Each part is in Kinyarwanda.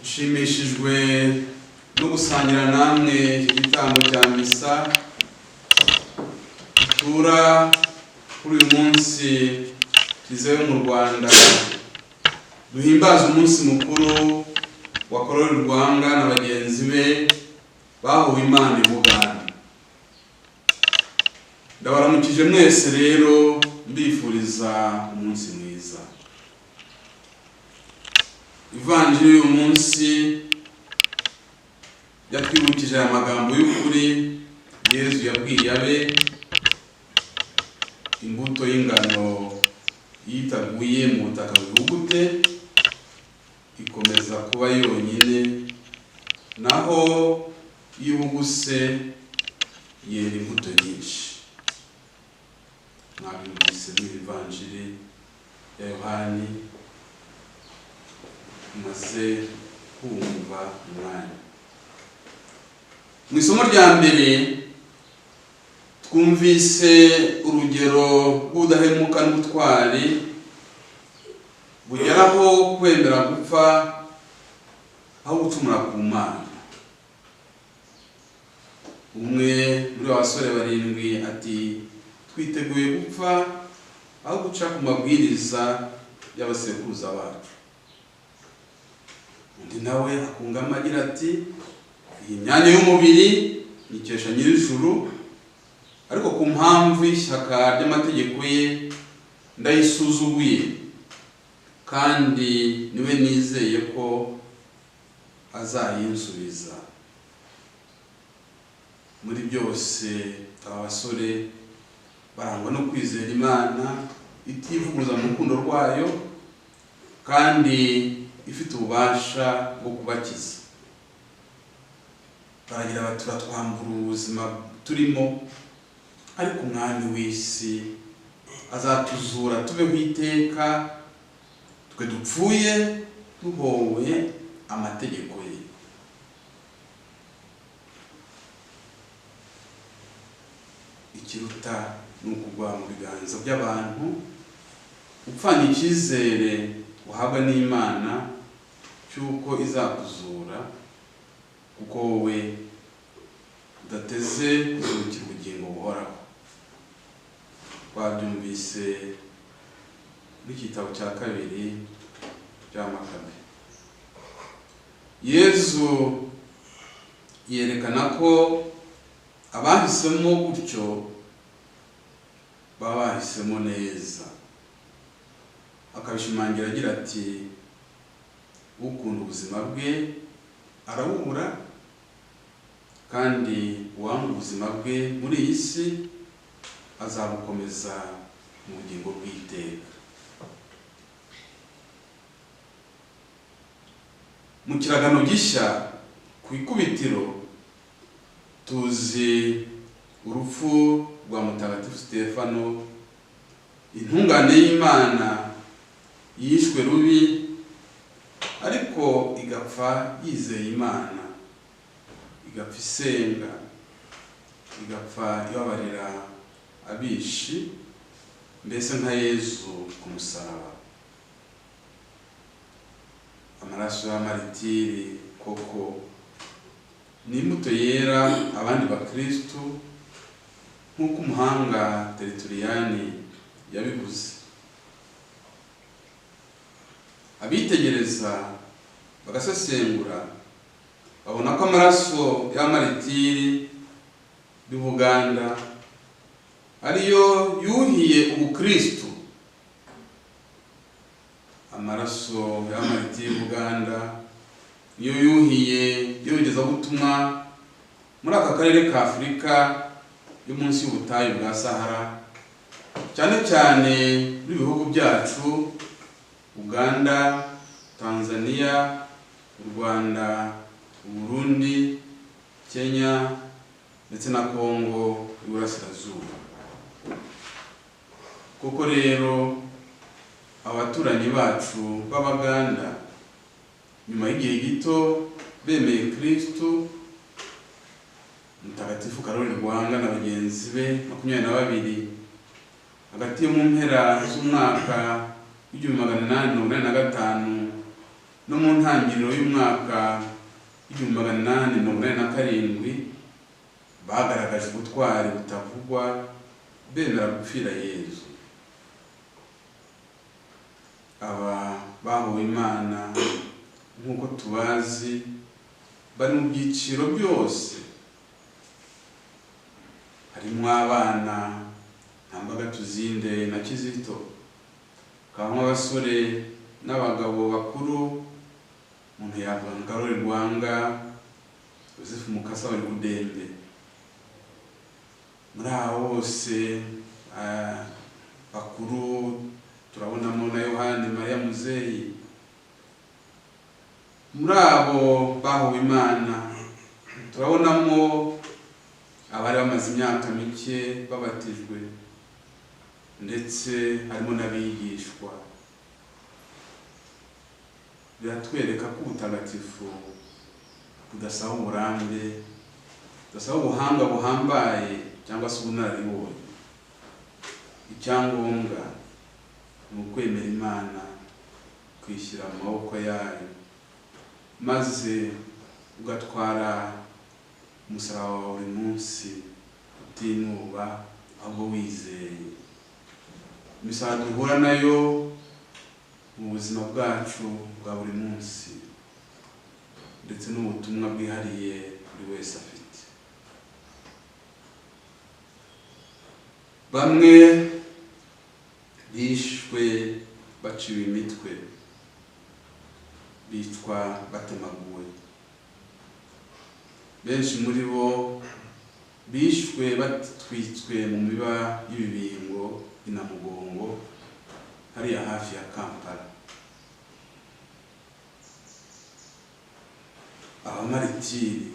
Nshimishijwe no gusangira namwe iki gitambo cya misa dutura kuri uyu munsi tuzeyo mu Rwanda, duhimbaza umunsi mukuru wa Karoli Lwanga na bagenzi be bahuwe Imana i Buganda. Ndabaramukije mwese rero, mbifuriza umunsi mwiza. Ivanjiri y'uyu munsi yatwibukije aya magambo y'ukuri Yezu yabwiye abe: imbuto y'ingano iyo itaguye mu butaka bwugute ikomeza kuba yonyine, naho iyo ibuguse yera imbuto nyinshi. Mwabyumvise muri Ivanjiri ya Yohani mumaze kumva umwanya. Mu isomo rya mbere twumvise urugero rw'ubudahemuka n'ubutwari bugeraho kwemera gupfa aho gucumura ku Mana. Umwe muri ba basore barindwi ati: "Twiteguye gupfa aho guca ku mabwiriza y'abasekuruza bacu." Undi nawe akungamo agira ati: "Iyi myanya y'umubiri nyikesha Nyir'ijuru, ariko ku mpamvu y'ishyaka ry'amategeko ye ndayisuzuguye, kandi niwe nizeye ko azayinsubiza." Muri byose, aba basore barangwa no kwizera Imana itivuguruza mu rukundo rwayo kandi ifite ububasha bwo kubakiza. Baragira bati: "Turatwambura ubuzima turimo, ariko Umwami w'isi azatuzura tubeho iteka, twe dupfuye duhowe amategeko ye." Ikiruta ni ukugwa mu biganza by'abantu upfanye icyizere uhabwa n'Imana cy'uko izakuzura, kuko wowe udateze kuzukira ubugingo buhoraho. Twabyumvise n'igitabo cya kabiri cya Makabe. Yezu yerekana ko abahisemo gutyo baba bahisemo neza, akabishimangira agira ati: "Ukunda ubuzima bwe arabubura, kandi uwanga ubuzima bwe muri iyi si azabukomeza mu bugingo bw'iteka." Mu kiragano gishya, ku ikubitiro tuzi urupfu rwa Mutagatifu Stefano, intungane y'Imana yishwe rubi ariko igapfa yizeye Imana, igapfa isenga, igapfa ibabarira abishi, mbese nka Yezu ku musaraba. Amaraso y'amaritiri koko ni imbuto yera abandi bakristu, nk'uko umuhanga Tertullian yabivuze. Abitegereza bagasesengura babona ko amaraso y'amaritiri y'u Buganda ariyo yuhiye ubukristu. Amaraso y'amaritiri y'u Buganda niyo yuhiye iyogezabutumwa muri aka karere ka Afurika yo munsi y'ubutayu bwa Sahara, cyane cyane muri bihugu byacu Uganda, Tanzania, u Rwanda, Burundi, Kenya ndetse na Kongo y'Iburasirazuba. Koko rero abaturanyi bacu b'Abaganda nyuma y'igihe gito bemeye Kristu, Mutagatifu Karoli Lwanga na bagenzi be 22 hagati yo mu mpera z'umwaka w'1885 No mu ntangiriro y'umwaka 1887 bagaragaje ubutwari butavugwa, bemera gupfira Yezu. Aba bahowe Imana nk'uko tubazi bari mu byiciro byose, harimo abana nka Mbaga Tuzinde na Kizito, hakabamo abasore n'abagabo bakuru, umuntu yavuga nka Karoli Rwanga, Yozefu Mukasa wari Kudembe. Muri abo bose bakuru turabonamo na Yohani Mariya Muzeyi. Muri abo bahowe Imana turabonamo abari bamaze imyaka mike babatijwe, ndetse harimo n'abigishwa. Biratwereka ko ubutagatifu budasaba uburambe, budasaba ubuhanga buhambaye cyangwa se ubunararibonye. Icyangombwa ni ukwemera Imana, kwishyira mu maboko yayo, maze ugatwara umusaraba wawe buri munsi utinuba, ahubwo wizeye. Imisaraba duhura nayo mu buzima bwacu bwa buri munsi, ndetse n'ubutumwa bwihariye buri wese afite. Bamwe bishwe baciwe imitwe, bicwa batemaguwe. Benshi muri bo bishwe batwitswe mu miba y'ibibingo i Namugongo, hariya hafi ya Kampala. Abamaritiri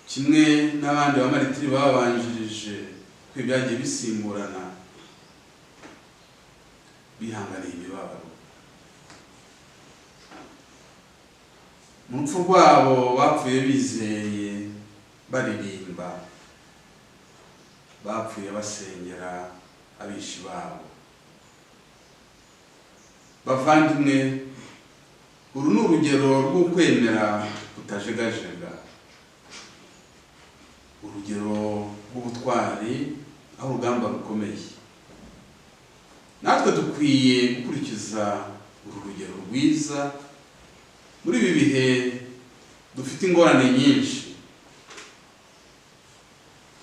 kimwe n'abandi bamaritiri babanjirije, ko ibyagiye bisimburana, bihanganiye imibabaro. Mu rupfu rwabo bapfuye bizeye, baririmba, bapfuye basengera abishi babo. Bavandimwe, uru ni urugero rw'ukwemera kutajegajega, urugero rw'ubutwari aho urugamba rukomeye. Natwe dukwiye gukurikiza uru rugero rwiza muri ibi bihe dufite ingorane nyinshi,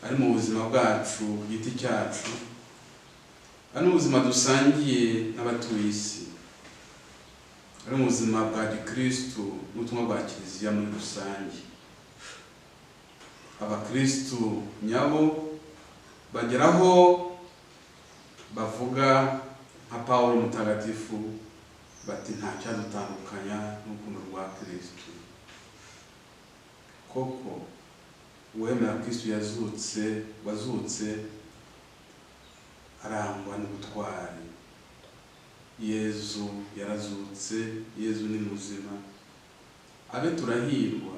ari mu buzima bwacu ku giti cyacu, ari mu buzima dusangiye n'abatuye isi, ari mu buzima bwa gikristu n'ubutumwa bwa Kiliziya muri rusange. Abakristu nyabo bageraho bavuga nka Pawulo Mutagatifu bati nta cyadutandukanya n'urukundo rwa Kristu. Koko uwemera Kristu yazutse, wazutse, arangwa n'ubutwari. Yezu yarazutse, Yezu ni muzima, abe turahirwa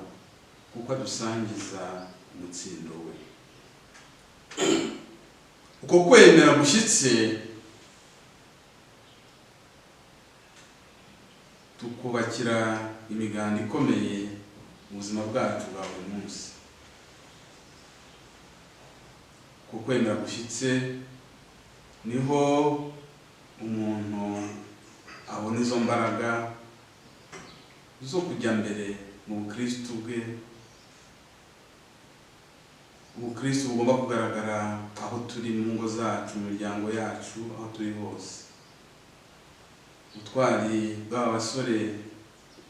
kuko adusangiza umutsindo we. Uko kwemera gushyitse tukubakira imiganda ikomeye mu buzima bwacu bwa buri munsi. Uko kwemera gushyitse niho umuntu abona izo mbaraga zo kujya mbere mu bukristu bwe. Ubukristu bugomba kugaragara aho turi, mu ngo zacu, mu miryango yacu, aho turi hose. Ubutwari bw'aba basore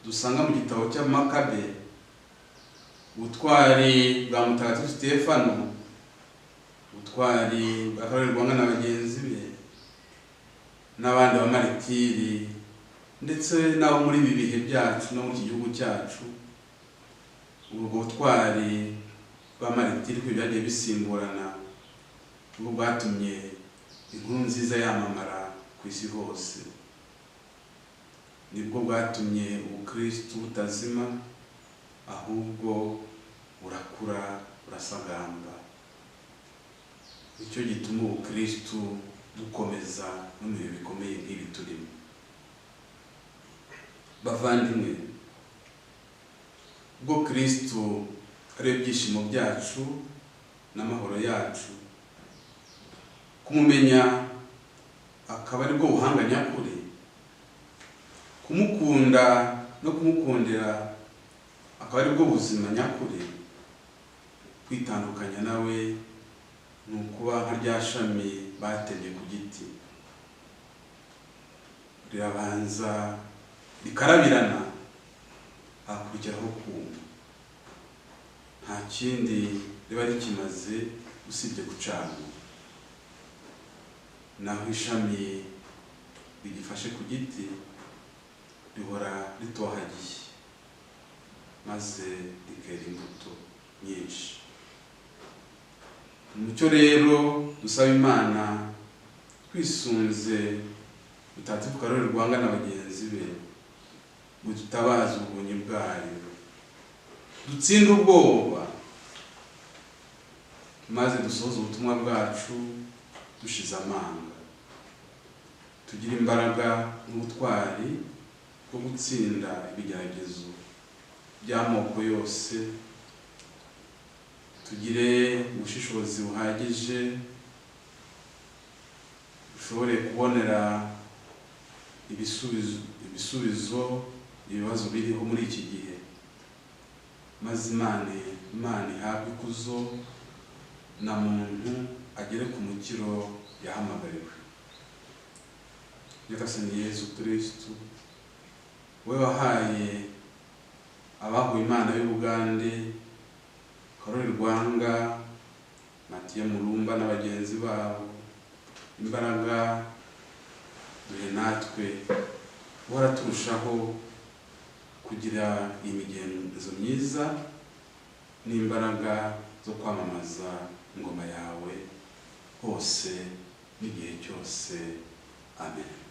dusanga mu gitabo cy'Amakabe, ubutwari bwa Mutagatifu Stefano, ubutwari bwa Karoli Rwanga na bagenzi be n'abandi bamaritiri, ndetse n'abo muri ibi bihe byacu no muri iki gihugu cyacu. Ubwo butwari bw'abamaritiri ko byagiye bisimburana, ubwo bwatumye inkuru nziza yamamara ku isi hose, nibwo bwatumye ubukristu butazima, ahubwo burakura, burasagamba. Nicyo gituma ubukristu bukomeza no mu bihe bikomeye nk'ibi turimo. Bavandimwe, ubwo Kristu ari ibyishimo byacu n'amahoro yacu, kumumenya akaba aribwo buhanga nyakuri, kumukunda no kumukundira akaba aribwo buzima nyakuri, kwitandukanya nawe ni ukuba nka rya shami batemye ku giti, rirabanza rikarabirana, hakurikiraho kuma, nta kindi riba rikimaze usibye gucanwa. Naho ishami rigifashe ku giti rihora ritohagiye, maze rikera imbuto nyinshi. Umucyo rero dusaba Imana twisunze Mutagatifu Karoli Lwanga na bagenzi be, ngo dutabaze ubunyi bwayo, dutsinde ubwoba, maze dusohoze ubutumwa bwacu dushize amanga, tugire imbaraga n'ubutwari bwo gutsinda ibigeragezo by'amoko yose, tugire ubushishozi buhagije dushobore kubonera ibisubizo ibibazo biriho muri iki gihe, maze Imana ihabwe ikuzo na muntu agere ku mukiro yahamagariwe. Nyagasani Yezu Kristu, we wahaye abahuye Imana y'Ubugande, Karoli Lwanga, Matiya Mulumba na bagenzi babo imbaraga, duhe natwe guhora turushaho kugira imigenzo myiza n'imbaraga zo kwamamaza ingoma yawe hose n'igihe cyose. Amen.